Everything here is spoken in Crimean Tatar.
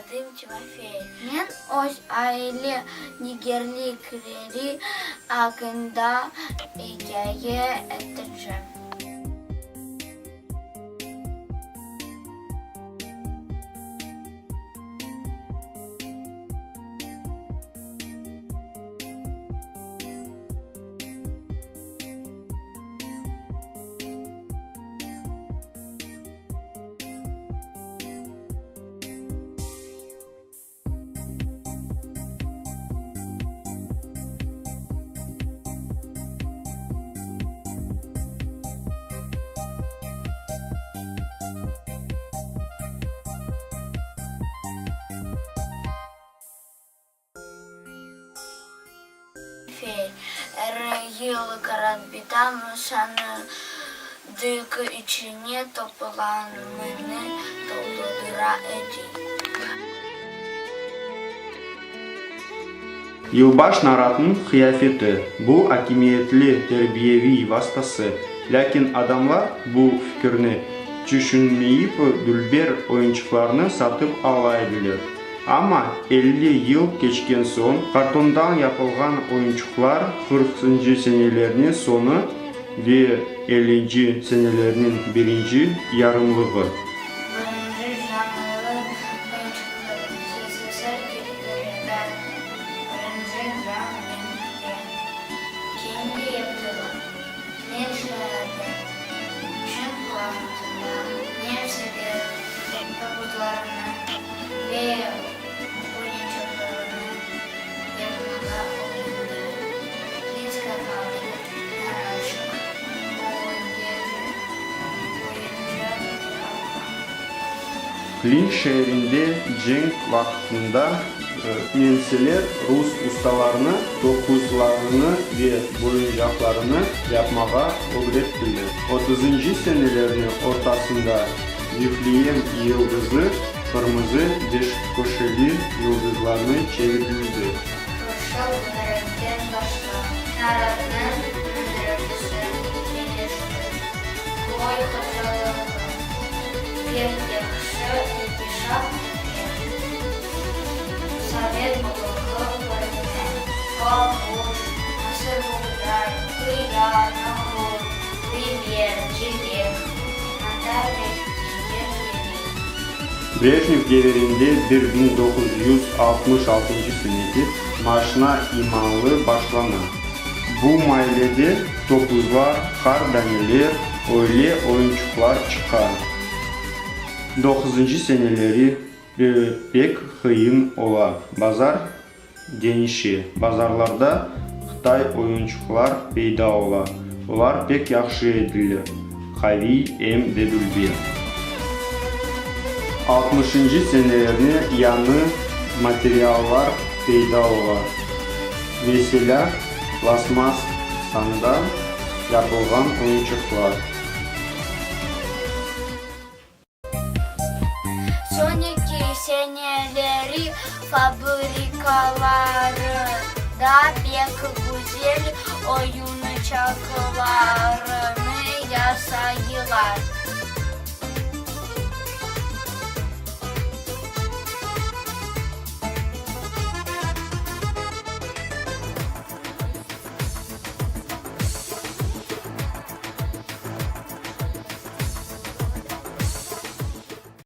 Adım Timofey. Men öz aile degerlikleri aqqında ikâye etecem. Fey, er yıl qartbitam sandıq içine toplamını toldura edi. Yılbaş naratnıñ qıyafeti, bu akimiyetli terbiyeviy vastası, lâkin adamlar bu fikirni tüşünmeyip dülber oyunçıqlarnı satıp ala ediler. Amma 50 yıl keçken soñ kartondan yapılğan oyunçıqlar qırqıncı senelerniñ soñu ve ellinci senelerniñ birinci yarımlığı. Birinci canlı oyunçıqlar SSSR territoriyada birinci can cenkke kendi yaptılar. Ne şeerde, cenk vaqtında nemseler tabutlarını ve oyuncaqlarını yaqmağa ögrendiler. Klinskaya fabrika, Naraçıq, oyuncaq yapqan. Klin şeerinde cenk vaqtında nemseler rus ustalarını topuzlarını ve boyuncaqlarını yapmağa ögrettiler. Otuzıncı senelerniñ ortasında Vifliyem yıldızı qırmızı beşköşeli yıldızlarnı çevirildi. Qırşıl renkten başqa, naratnıñ renkisi deñişti. Köy hocalığı pek yahşı inkişaf ete. Sovet Birligi körüne, papuç, mısırboğday, hıyar, nohut, biber, cilek, mantar ve diger yemekler. Brejnev devirinde 1966 senede maşna imalı başlana. Bu maylede topuzlar, qar daneler, öyle oyunçuqlar çıqa. Doquzıncı seneleri pek qıyın ola, bazar deñişe. Bazarlarda qıtay oyunçuqlar peyda ola, olar pek yahşı ediler, qaviy em de dülber. Altmışıncı senelerni yañı materiallar peyda ola, meselâ, plastmassandan yapılğan oyunçıqlar. Soñki seneleri fabrikalarda pek güzel oyuncaqlarnı yasaylar.